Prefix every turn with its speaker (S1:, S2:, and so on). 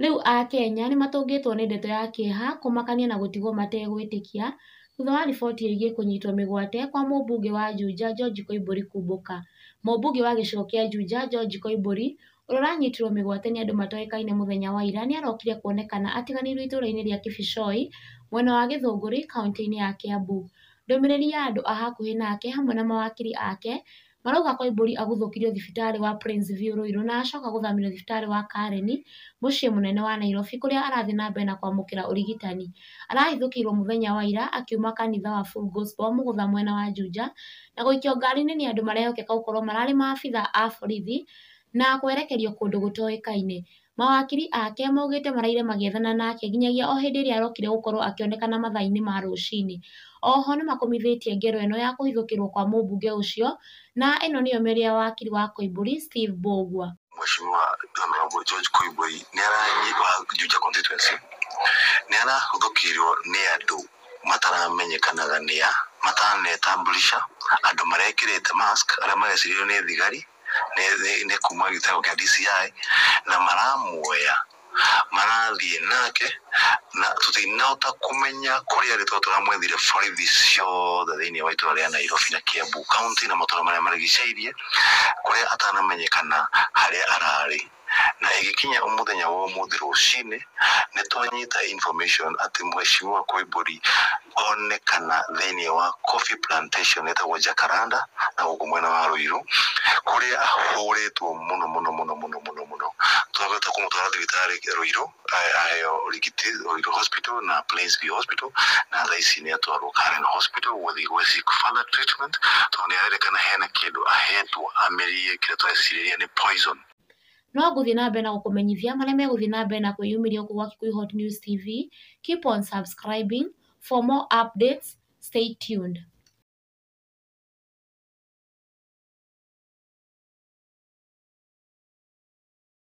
S1: Rĩu akenya nĩmatũngĩtwo nĩ ndeto ya kĩeha, kũmakania na gũtigwo mategwĩtĩkia thutha wa riboti ĩgiĩ kũnyitwo mĩgwate kwa mũmbunge wa Juja George Koimbũri kumbũka. Mũmbunge wa gĩcigo kĩa Juja George Koimbũri ũrĩa ũranyitirwo mĩgwate nĩ andũ matoĩkaine mũthenya wa ira nĩarokire kuonekana atiganĩirio itũũra-inĩ rĩa Kibicoi mwena wa Gĩthũngũri kaũntĩ-inĩ ya Kiambu. Ndũmĩrĩri ya andũ a hakuhĩ nake hamwe na mawakiri ake marauga Koimbũri aguthũkirio thibitarĩ wa Prince View Ruiru na acoka gũthamĩrio thibitarĩ wa Karen mũciĩ mũnene wa Nairobi kũrĩa arathiĩ na mbere na kwamũkĩra ũrigitani. Arahithũkĩirwo mũthenya wa ira akiuma kanitha wa Full Gospel Mũgũtha mwena wa Juja na gũikio ngari-inĩ nĩ andũ marehokeka gũkorwo mararĩ maabitha a borithi na kwerekerio kũndũ gũtoĩkaine. Mawakiri ake maugĩte maraire magĩethana nake nginyagia o hĩndĩ ĩrĩa arokire gũkorwo akĩonekana mathaa-inĩ ma rũcinĩ. Oho nĩmakomithĩtie ngero ĩno ya kũhithũkĩrwo kwa mũmbunge ũcio na ĩno nĩyo mĩario ya wakiri wa Koimbũri Steve Mbugua.
S2: Mheshimiwa Honorable George Koimbũri nĩ wa Juja constituency nĩ arahũthũkĩirwo nĩ andũ mataramenyekanaga nĩa matanetambulisha andũ marekĩrĩte mask arĩa marecirĩrio nĩ thigari nĩ kuma gĩtarũ kĩa DCI na maramuoya marathiĩ nake na tũtinahota kũmenya kũrĩa arĩ tondũ tũramwethire borithi ciothe thĩinĩ wa itũra rĩa Nairobi na Kiambu county na matũra marĩa marigicĩirie kũrĩa atanamenyekana harĩa ararĩ na ĩgĩkinya mũthenya wa ũmũthĩ rũcinĩ nĩ twanyita information atĩ Mheshimiwa Koimbũri onekana thĩinĩ wa coffee plantation ĩtagwo Jacaranda na gũkũ mwena wa Ruiru kũrĩa ahũrĩtwo mũno mũno mũno mũno mũno mũno. Twahota kũmũtwara thibitarĩ Ruiru aheo ũrigiti Ruiru Hospital na Plainsview Hospital na thaa ici nĩ atwarwo Karen Hospital gũthiĩ gwĩ seek further treatment tondũ nĩ arerĩkana hena kĩndũ ahetwo amerie kĩrĩa tũrecirĩria nĩ poison.
S1: No ngũthiĩ na mbere na gũkũmenyithia marĩa megũthiĩ na mbere na kwĩyumĩria gũkũ gwa Kikuyu Hot News TV. Keep on subscribing for more updates. Stay tuned.